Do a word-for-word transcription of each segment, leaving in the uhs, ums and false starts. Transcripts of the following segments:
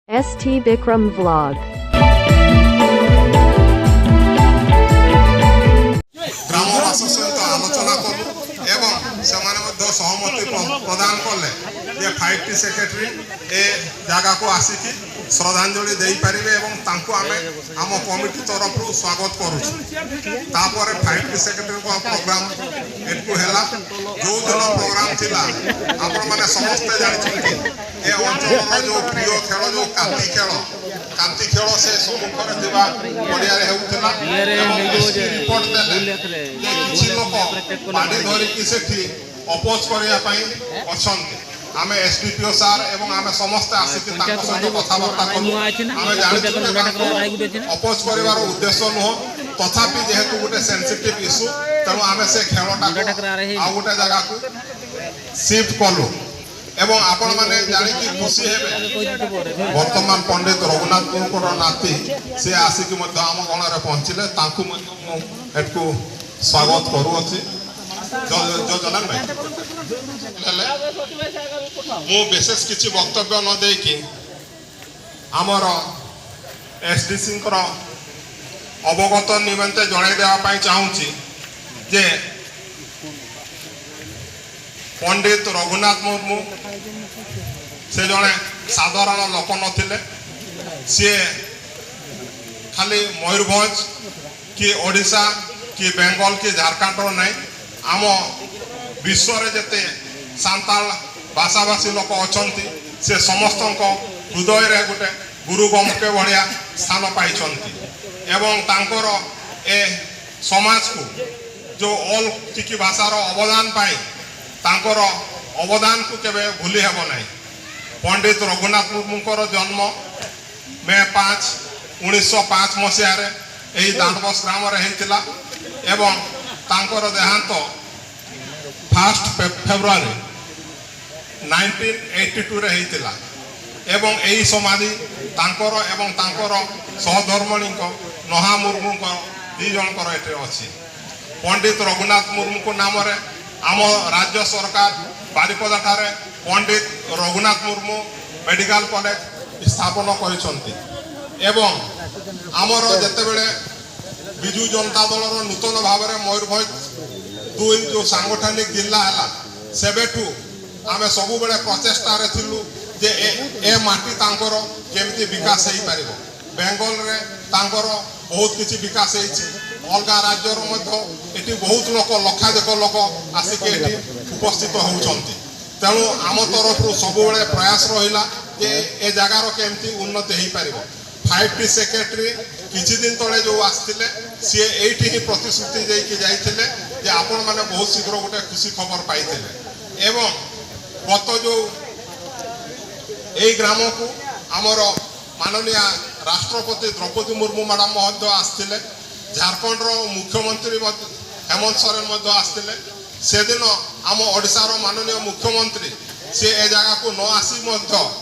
S T Bikram Vlog। ଗ୍ରାମବାସୀ ସହିତ ଆଲୋଚନା କଲୁ ଏବଂ ସେମାନେ ମଧ୍ୟ ସହମତି ପ୍ର- ପ୍ରଦାନ କଲେ ଯେ ଫାଇଭ୍ ଟି ସେକ୍ରେଟାରୀ ଏ ଜାଗାକୁ ଆସିକି ଶ୍ରଦ୍ଧାଞ୍ଜଳି ଦେଇପାରିବେ ଏବଂ ତାଙ୍କୁ ଆମେ ଆମ କମିଟି ତରଫରୁ ସ୍ୱାଗତ କରୁଛୁ। ତାପରେ ଫାଇଭ୍ ଟି ସେକ୍ରେଟାରୀଙ୍କ ପ୍ରୋଗ୍ରାମ ଏଠୁ ହେଲା। ଯୋଉ ଦିନ ପ୍ରୋଗ୍ରାମ ଥିଲା, ଆପଣମାନେ ସମସ୍ତେ ଜାଣିଛନ୍ତି, ଏ ଅଞ୍ଚଳର ଯୋଉ ପ୍ରିୟ ଖେଳ, ଯୋଉ କାତି ଖେଳ, କାତି ଖେଳ ସେ ସମ୍ମୁଖରେ ଥିବା ପଡ଼ିଆରେ ହେଉଥିଲା। ଏବଂ ଏସ୍ ପି ରିପୋର୍ଟ ଦେଲେ ଯେ କିଛି ଲୋକ ବାଡ଼ି ଧରିକି ସେଠି ଅପୋଜ କରିବା ପାଇଁ ଅଛନ୍ତି। ଆମେ S D P O sir ଏବଂ ଆମେ ସମସ୍ତେ ଆସିକି ତାଙ୍କ ସହିତ କଥାବାର୍ତ୍ତା କଲୁ। ଆମେ ଜାଣିଛୁ ଯେ ତାଙ୍କୁ ଅପୋଜ କରିବାର ଉଦ୍ଦେଶ୍ୟ ନୁହଁ, ତଥାପି ଯେହେତୁ ଗୋଟେ ସେନ୍ସିଟିଭ ଇସ୍ୟୁ, ତେଣୁ ଆମେ ସେ ଖେଳଟାକୁ ଆଉ ଗୋଟେ ଜାଗାକୁ ସିଫ୍ଟ କଲୁ। ଏବଂ ଆପଣମାନେ ଜାଣିକି ଖୁସି ହେବେ, ବର୍ତ୍ତମାନ ପଣ୍ଡିତ ରଘୁନାଥଙ୍କର ନାତି ସେ ଆସିକି ମଧ୍ୟ ଆମ ଗଣରେ ପହଞ୍ଚିଲେ। ତାଙ୍କୁ ମଧ୍ୟ ମୁଁ ଏଠୁ ସ୍ୱାଗତ କରୁଅଛି। ଜ- ଜ- ଜନାନ ଭାଇ, ହେଲେ ମୁଁ ବିଶେଷ କିଛି ବକ୍ତବ୍ୟ ନ ଦେଇକି ଆମର ଏସ୍ ଡି ସି ଙ୍କର ଅବଗତ ନିମନ୍ତେ ଜଣାଇ ଦେବା ପାଇଁ ଚାହୁଁଛି ଯେ ପଣ୍ଡିତ ରଘୁନାଥ ମୁର୍ମୁ ସେ ଜଣେ ସାଧାରଣ ଲୋକ ନଥିଲେ। ସିଏ ଖାଲି ମୟୂରଭଞ୍ଜ କି ଓଡ଼ିଶା କି ବେଙ୍ଗଲ କି ଝାଡ଼ଖଣ୍ଡର ନାହିଁ, ଆମ ବିଶ୍ୱରେ ଯେତେ ସାନ୍ତାଳ ଭାଷାଭାଷୀ ଲୋକ ଅଛନ୍ତି, ସେ ସମସ୍ତଙ୍କ ହୃଦୟରେ ଗୋଟେ ଗୁରୁ ଗମକେ ଭଳିଆ ସ୍ଥାନ ପାଇଛନ୍ତି। ଏବଂ ତାଙ୍କର ଏ ସମାଜକୁ, ଯେଉଁ ଅଲ୍ ଚିକି ଭାଷାର ଅବଦାନ ପାଇଁ, ତାଙ୍କର ଅବଦାନକୁ କେବେ ଭୁଲି ହେବ ନାହିଁ। ପଣ୍ଡିତ ରଘୁନାଥ ମୁର୍ମୁଙ୍କର ଜନ୍ମ ମେ ପାଞ୍ଚ, ଉଣେଇଶହ ପାଞ୍ଚ ମସିହାରେ ଏହି ଦାନବସ ଗ୍ରାମରେ ହେଇଥିଲା ଏବଂ ତାଙ୍କର ଦେହାନ୍ତ ଫାଷ୍ଟ ଫେବୃଆରୀ ନାଇନଟିନ୍ ଏଇଟି ଟୁରେ ହେଇଥିଲା। ଏବଂ ଏହି ସମାଧି ତାଙ୍କର ଏବଂ ତାଙ୍କର ସହଧର୍ମଣୀଙ୍କ ନହା ମୁର୍ମୁଙ୍କ ଦି ଜଣଙ୍କର ଏଠି ଅଛି। ପଣ୍ଡିତ ରଘୁନାଥ ମୁର୍ମୁଙ୍କ ନାମରେ ଆମ ରାଜ୍ୟ ସରକାର ବାରିପଦାଠାରେ ପଣ୍ଡିତ ରଘୁନାଥ ମୁର୍ମୁ ମେଡିକାଲ କଲେଜ ସ୍ଥାପନ କରିଛନ୍ତି ଏବଂ ଆମର ଯେତେବେଳେ ବିଜୁ ଜନତା ଦଳର ନୂତନ ଭାବରେ ମୟୂରଭଞ୍ଜ ଦୁଇ ଯେଉଁ ସାଙ୍ଗଠନିକ ଜିଲ୍ଲା ହେଲା, ସେବେଠୁ ଆମେ ସବୁବେଳେ ପ୍ରଚେଷ୍ଟାରେ ଥିଲୁ ଯେ ଏ ଏ ମାଟି ତାଙ୍କର କେମିତି ବିକାଶ ହେଇପାରିବ। ବେଙ୍ଗଲରେ ତାଙ୍କର ବହୁତ କିଛି ବିକାଶ ହେଇଛି। ଅଲଗା ରାଜ୍ୟର ମଧ୍ୟ ଏଠି ବହୁତ ଲୋକ, ଲକ୍ଷାଧିକ ଲୋକ ଆସିକି ଏଠି ଉପସ୍ଥିତ ହେଉଛନ୍ତି। ତେଣୁ ଆମ ତରଫରୁ ସବୁବେଳେ ପ୍ରୟାସ ରହିଲା ଯେ ଏ ଜାଗାର କେମିତି ଉନ୍ନତି ହେଇପାରିବ। ଫାଇଭ୍ ଟି ସେକ୍ରେଟାରୀ କିଛି ଦିନ ତଳେ ଯେଉଁ ଆସିଥିଲେ, ସିଏ ଏଇଠି ହିଁ ପ୍ରତିଶ୍ରୁତି ଦେଇକି ଯାଇଥିଲେ ଯେ ଆପଣମାନେ ବହୁତ ଶୀଘ୍ର ଗୋଟେ ଖୁସି ଖବର ପାଇଥିଲେ। ଏବଂ ଗତ ଯେଉଁ ଏଇ ଗ୍ରାମକୁ ଆମର ମାନନୀୟ ରାଷ୍ଟ୍ରପତି ଦ୍ରୌପଦୀ ମୁର୍ମୁ ମ୍ୟାଡ଼ାମ ମଧ୍ୟ ଆସିଥିଲେ, ଝାଡ଼ଖଣ୍ଡର ମୁଖ୍ୟମନ୍ତ୍ରୀ ମଧ୍ୟ ହେମନ୍ତ ସୋରେନ ମଧ୍ୟ ଆସିଥିଲେ। ସେଦିନ ଆମ ଓଡ଼ିଶାର ମାନନୀୟ ମୁଖ୍ୟମନ୍ତ୍ରୀ, ସେ ଏ ଜାଗାକୁ ନ ଆସି ମଧ୍ୟ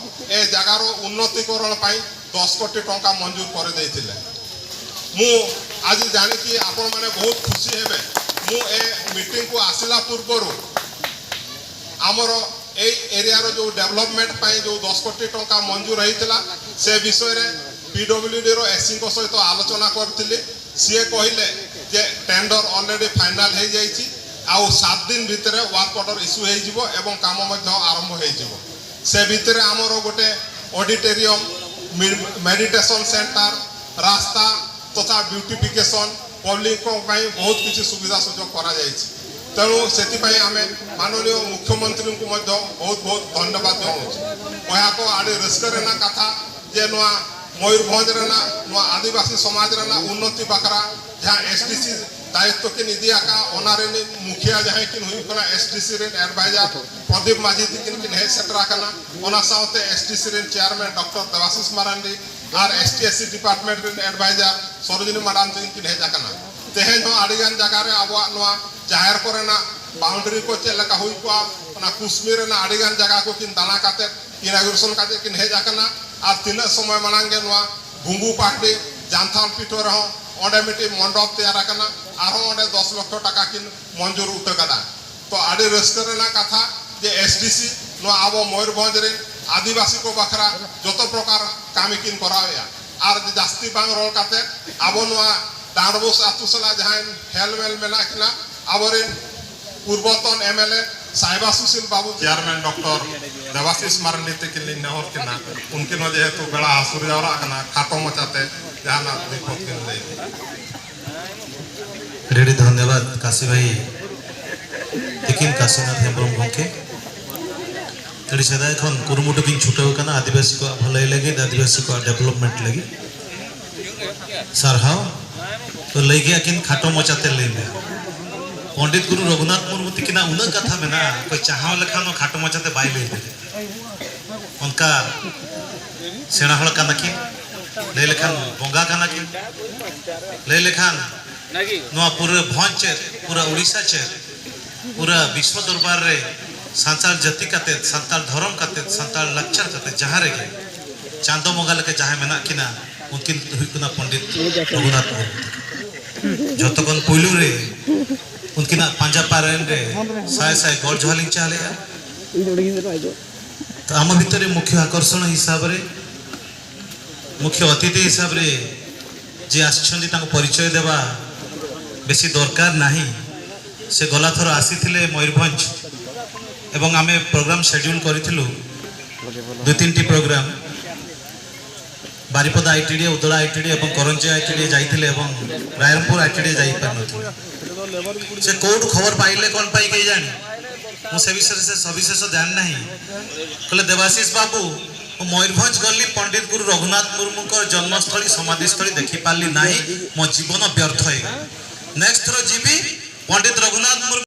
ଏ ଜାଗାର ଉନ୍ନତିକରଣ ପାଇଁ ଦଶ କୋଟି ଟଙ୍କା ମଞ୍ଜୁର କରିଦେଇଥିଲେ। ମୁଁ ଆଜି ଜାଣିକି ଆପଣମାନେ ବହୁତ ଖୁସି ହେବେ। ମୁଁ ଏ ମିଟିଂକୁ ଆସିଲା ପୂର୍ବରୁ ଆମର ଏଇ ଏରିଆର ଯେଉଁ ଡେଭଲପମେଣ୍ଟ ପାଇଁ ଯେଉଁ ଦଶ କୋଟି ଟଙ୍କା ମଞ୍ଜୁର ହେଇଥିଲା, ସେ ବିଷୟରେ ପିଡବ୍ଲ୍ୟୁଡିର ଏସିଙ୍କ ସହିତ ଆଲୋଚନା କରିଥିଲି। ସିଏ କହିଲେ ଯେ ଟେଣ୍ଡର ଅଲରେଡ଼ି ଫାଇନାଲ ହେଇଯାଇଛି, ଆଉ ସାତ ଦିନ ଭିତରେ ୱାର୍କ ଅର୍ଡର ଇସ୍ୟୁ ହେଇଯିବ ଏବଂ କାମ ମଧ୍ୟ ଆରମ୍ଭ ହେଇଯିବ। ସେ ଭିତରେ ଆମର ଗୋଟେ ଅଡିଟୋରିୟମ, ମେଡିଟେସନ ସେଣ୍ଟର, ରାସ୍ତା ତଥା ବ୍ୟୁଟିଫିକେସନ, ପବ୍ଲିକଙ୍କ ପାଇଁ ବହୁତ କିଛି ସୁବିଧା ସୁଯୋଗ କରାଯାଇଛି। ତେଣୁ ସେଥିପାଇଁ ଆମେ ମାନନୀୟ ମୁଖ୍ୟମନ୍ତ୍ରୀଙ୍କୁ ମଧ୍ୟ ବହୁତ ବହୁତ ଧନ୍ୟବାଦ ଜଣାଉଛୁ। କହିବାକୁ ଆଡ଼େ ରିସ୍କ ᱨᱮᱱᱟᱜ ᱠᱟᱛᱷᱟ ᱡᱮ ᱱᱚᱣᱟ ᱢᱚᱭᱩᱨᱵᱷᱚᱸᱡᱽ ᱨᱮᱱᱟᱜ ᱱᱚᱣᱟ ᱟᱹᱫᱤᱵᱟᱹᱥᱤ ᱥᱚᱢᱟᱡᱽ ᱨᱮᱱᱟᱜ ᱩᱱᱱᱚᱛᱤ ᱵᱟᱠᱷᱨᱟ ᱡᱟᱦᱟᱸ ᱮᱥᱰᱤᱥᱤ ᱫᱟᱭᱤᱛᱛᱚ ᱠᱤᱱ ᱤᱫᱤ ᱟᱠᱟᱫᱼᱟ, ᱚᱱᱟ ᱨᱮᱱ ᱢᱩᱠᱷᱤᱭᱟᱹ ᱡᱟᱦᱟᱸᱭ ᱠᱤᱱ ᱦᱩᱭᱩᱜ ᱠᱟᱱᱟ ᱮᱥᱰᱤᱥᱤ ᱨᱮᱱ ᱮᱰᱵᱟᱭᱡᱟᱨ ᱯᱨᱚᱫᱤᱯ ᱢᱟᱹᱡᱷᱤ ᱛᱤᱠᱤᱱ ᱠᱤᱱ ᱦᱮᱡ ᱥᱮᱴᱮᱨ ᱟᱠᱟᱱᱟ᱾ ᱚᱱᱟ ᱥᱟᱶᱛᱮ ᱮᱥᱰᱤᱥᱤ ᱨᱮᱱ ᱪᱮᱭᱟᱨᱢᱮᱱ ᱰᱚᱠᱴᱚᱨ ᱫᱮᱵᱟᱥᱤᱥ ᱢᱟᱨᱟᱱᱰᱤ ᱟᱨ ᱮᱥᱴᱤ ᱮᱥᱥᱤ ᱰᱤᱯᱟᱨᱴᱢᱮᱱᱴ ᱨᱮᱱ ᱮᱰᱵᱟᱭᱡᱟᱨ ᱥᱚᱨᱳᱡᱤᱱᱤ ᱢᱟᱨᱟᱱᱰᱤ ᱛᱤᱠᱤᱱ ᱠᱤᱱ ᱦᱮᱡ ᱟᱠᱟᱱᱟ᱾ ᱛᱮᱦᱮᱧ ᱦᱚᱸ ᱟᱹᱰᱤᱜᱟᱱ ᱡᱟᱭᱜᱟ ᱨᱮ ᱟᱵᱚᱣᱟᱜ ᱱᱚᱣᱟ ᱡᱟᱦᱮᱨ ᱠᱚᱨᱮᱱᱟᱜ ᱵᱟᱣᱩᱱᱰᱟᱨᱤ ᱠᱚ ᱪᱮᱫ ᱞᱮᱠᱟ ᱦᱩᱭ ᱠᱚᱜᱼᱟ, ᱚᱱᱟ ᱠᱩᱥᱢᱤ ᱨᱮᱱᱟᱜ ᱟᱹᱰᱤᱜᱟᱱ ᱡᱟᱭᱜᱟ ᱠᱚ ᱠᱤᱱ ᱫᱟᱬᱟ ᱠᱟᱛᱮ ᱤᱱᱟᱜᱩᱨᱮᱥᱚᱱ ᱠᱟᱛᱮ ᱠᱤᱱ ᱦᱮᱡ ᱟᱠᱟᱱᱟ᱾ ᱟᱨ ᱛᱤᱱᱟᱹᱜ ᱥᱚᱢᱚᱭ ᱢᱟᱲᱟᱝ ᱜᱮ ᱱᱚᱣᱟ ᱵᱷᱩᱝᱜᱩ ᱯᱟᱦᱰᱤ ᱡᱟᱱᱛᱷᱟᱲ ᱯᱤᱴᱷᱟᱹ ᱨᱮᱦᱚᱸ ᱚᱸᱰᱮ ᱢᱤᱫᱴᱤᱡ ᱢᱚᱱᱰᱚᱯ ᱛᱮᱭᱟᱨ ᱟᱠᱟᱱᱟ, ᱟᱨᱦᱚᱸ ᱚᱸᱰᱮ ᱫᱚᱥ ᱞᱚᱠᱷᱚ ᱴᱟᱠᱟ ᱠᱤᱱ ᱢᱚᱧᱡᱩᱨ ᱩᱛᱟᱹᱨ ᱠᱟᱫᱟ᱾ ᱛᱚ ᱟᱹᱰᱤ ᱨᱟᱹᱥᱠᱟᱹ ᱨᱮᱱᱟᱜ ᱠᱟᱛᱷᱟ ᱡᱮ ᱮᱥᱰᱤᱥᱤ ᱱᱚᱣᱟ ᱟᱵᱚ ᱢᱚᱭᱩᱨᱵᱷᱚᱸᱡᱽ ᱨᱮᱱ ᱟᱹᱫᱤᱵᱟᱹᱥᱤ ᱠᱚ ᱵᱟᱠᱷᱨᱟ ᱡᱚᱛᱚ ᱯᱨᱚᱠᱟᱨ ᱠᱟᱹᱢᱤ ᱠᱤᱱ ᱠᱚᱨᱟᱣᱮᱫᱼᱟ᱾ ᱟᱨ ᱡᱟᱹᱥᱛᱤ ᱵᱟᱝ ᱨᱚᱲ ᱠᱟᱛᱮ ᱟᱵᱚ ᱱᱚᱣᱟ ᱰᱟᱸᱰᱵᱳᱥ ᱟᱹᱛᱩ ᱥᱟᱞᱟᱜ ᱡᱟᱦᱟᱸᱭ ᱦᱮᱞᱢᱮᱞ ᱢᱮᱱᱟᱜ ᱠᱤᱱᱟ, ᱟᱵᱚᱨᱮᱱ ᱯᱩᱨᱵᱚᱛᱚᱱ ᱮᱢᱮᱞᱮ ᱥᱟᱭᱵᱟ ᱥᱩᱥᱤᱞ ᱵᱟᱵᱩ, ᱪᱮᱭᱟᱨᱢᱮᱱ ᱰᱚᱠᱴᱚᱨ ᱫᱮᱵᱟᱥᱤᱥ ᱢᱟᱨᱟᱱᱰᱤ ᱛᱟᱹᱠᱤᱱ ᱞᱤᱧ ᱱᱮᱦᱚᱨ ᱠᱤᱱᱟ, ᱩᱱᱠᱤᱱ ᱦᱚᱸ ᱡᱮᱦᱮᱛᱩ ᱵᱮᱲᱟ ᱦᱟᱹᱥᱩᱨ ᱡᱟᱣᱨᱟᱜ ᱠᱟᱱᱟ, ᱠᱷᱟᱴᱚ ᱢᱟᱪᱟᱛᱮ ᱡᱟᱦᱟᱱᱟᱜ ᱫᱩᱭ ᱯᱚᱫ ᱠᱤᱱ ᱞᱟᱹᱭ᱾ ᱟᱹᱰᱤ ᱟᱹᱰᱤ ᱫᱷᱚᱱᱭᱚᱵᱟᱫ ᱠᱟᱥᱤ ᱵᱷᱟᱭ, ᱛᱤᱠᱤᱱ ᱠᱟᱥᱤᱱᱟᱛᱷ ᱦᱮᱢᱵᱨᱚᱢ ᱜᱚᱢᱠᱮ᱾ ᱟᱹᱰᱤ ᱥᱮᱫᱟᱭ ᱠᱷᱚᱱ ᱠᱩᱨᱩᱢᱩᱴᱩ ᱠᱤᱱ ᱪᱷᱩᱴᱟᱹᱣ ᱠᱟᱱᱟ ᱟᱹᱫᱤᱵᱟᱹᱥᱤ ᱠᱚᱣᱟᱜ ᱵᱷᱟᱹᱞᱟᱹᱭ ᱞᱟᱹᱜᱤᱫ, ᱟᱹᱫᱤᱵᱟᱹᱥᱤ ᱠᱚᱣᱟᱜ development ᱞᱟᱹᱜᱤᱫ᱾ ᱥᱟᱨᱦᱟᱣ᱾ ᱛᱚ, ᱞᱟᱹᱭ ᱜᱮᱭᱟ ᱠᱤᱱ, ᱠᱷᱟᱴᱚ ᱢᱚᱪᱟᱛᱮ ᱞᱟᱹᱭ ᱢᱮ᱾ ᱯᱚᱱᱰᱤᱛ ᱜᱩᱨᱩ ᱨᱚᱜᱷᱩᱱᱟᱛᱷ ᱢᱩᱨᱢᱩ ᱛᱤᱠᱤᱱᱟᱜ ᱩᱱᱟᱹᱜ ᱠᱟᱛᱷᱟ ᱢᱮᱱᱟᱜᱼᱟ, ᱚᱠᱚᱭ ᱪᱟᱦᱟᱣ ᱞᱮᱠᱷᱟᱱ ᱦᱚᱸ ᱠᱷᱟᱴᱚ ᱢᱚᱪᱟᱛᱮ ᱵᱟᱭ ᱞᱟᱹᱭ ᱫᱟᱲᱮᱭᱟᱜᱼᱟ᱾ ᱚᱱᱠᱟ ᱥᱮᱬᱟ ᱦᱚᱲ ᱠᱟᱱᱟ ᱠᱤᱱ, ᱞᱟᱹᱭ ᱞᱮᱠᱷᱟᱱ ᱵᱚᱸᱜᱟ ᱠᱟᱱᱟ ᱠᱤᱱ, ᱞᱟᱹᱭ ᱞᱮᱠᱷᱟᱱ ᱱᱚᱣᱟ ᱯᱩᱨᱟᱹ ᱵᱷᱚᱸᱡᱽ ᱪᱮᱫ, ᱯᱩᱨᱟᱹ ᱩᱲᱤᱥᱥᱟ ᱪᱮᱫ, ᱯᱩᱨᱟᱹ ᱵᱤᱥᱥᱚ ᱫᱚᱨᱵᱟᱨ ᱨᱮ ᱥᱟᱱᱛᱟᱲ ᱡᱟᱹᱛᱤ ᱠᱟᱛᱮᱫ, ᱥᱟᱱᱛᱟᱲ ᱫᱷᱚᱨᱚᱢ ᱠᱟᱛᱮᱫ, ᱥᱟᱱᱛᱟᱲ ᱞᱟᱠᱪᱟᱨ ᱠᱟᱛᱮᱫ, ᱡᱟᱦᱟᱸ ᱨᱮᱜᱮ ᱪᱟᱸᱫᱚ ᱵᱚᱸᱜᱟ ᱞᱮᱠᱟ ᱡᱟᱦᱟᱸᱭ ᱢᱮᱱᱟᱜ ᱠᱤᱱᱟ, ᱩᱱᱠᱤᱱ ᱫᱚ ᱦᱩᱭᱩᱜ ᱠᱟᱱᱟ ᱯᱚᱱᱰᱤᱛ ᱨᱚᱜᱷᱩᱱᱟᱛᱷ ᱢᱩᱨᱢᱩ᱾ ᱡᱷᱚᱛᱚ ᱠᱷᱚᱱ ᱯᱩᱭᱞᱩ ᱨᱮ ᱩᱱᱠᱤᱱᱟᱜ ᱯᱟᱸᱡᱟ ᱯᱟᱨᱮᱱ ᱨᱮ ᱥᱟᱭ ᱥᱟᱭ ᱜᱚᱰ ᱡᱚᱦᱟᱨ ᱞᱤᱧ ᱪᱟᱞᱮᱜᱼᱟ᱾ ᱛᱚ, ᱟᱢ ᱵᱷᱤᱛᱨᱤ ᱢᱩᱠᱷᱭᱚ ᱟᱠᱚᱨᱥᱚᱱ ᱦᱤᱥᱟᱵ ᱨᱮ, ᱢᱩᱠᱷᱭᱚ ᱚᱛᱤᱛᱷᱤ ᱦᱤᱥᱟᱵ ᱨᱮ ଯେ ଆସିଛନ୍ତି ତାଙ୍କୁ ପରିଚୟ ଦେବା ବେଶୀ ଦରକାର ନାହିଁ। ସେ ଗଲାଥର ଆସିଥିଲେ ମୟୂରଭଞ୍ଜ ଏବଂ ଆମେ ପ୍ରୋଗ୍ରାମ ସେଡ୍ୟୁଲ କରିଥିଲୁ ଦୁଇ ତିନିଟି ପ୍ରୋଗ୍ରାମ। ବାରିପଦା ଆଇଟିଡି, ଉଦଳା ଆଇଟିଡି ଏବଂ କରଞ୍ଜି ଆଇଟିଡି ଯାଇଥିଲେ ଏବଂ ରାଇରଙ୍ଗପୁର ଆଇଟିଡି ଯାଇପାରିନଥିଲେ। ସେ କୋଉଠୁ ଖବର ପାଇଲେ କ'ଣ ପାଇଁ କେହି ଜାଣି, ମୁଁ ସେ ବିଷୟରେ ସେ ସବିଶେଷ ଜାଣି ନାହିଁ। କହିଲେ, ଦେବାଶିଷ ବାବୁ, ମୁଁ ମୟୂରଭଞ୍ଜ ଗଲି, ପଣ୍ଡିତ ଗୁରୁ ରଘୁନାଥ ମୁର୍ମୁଙ୍କର ଜନ୍ମସ୍ଥଳୀ, ସମାଧିସ୍ଥଳୀ ଦେଖିପାରିଲି ନାହିଁ, ମୋ ଜୀବନ ବ୍ୟର୍ଥ ହେଇଗଲା। ନେକ୍ସଟ ଥର ଯିବି, ପଣ୍ଡିତ ରଘୁନାଥ ମୁର୍ମୁ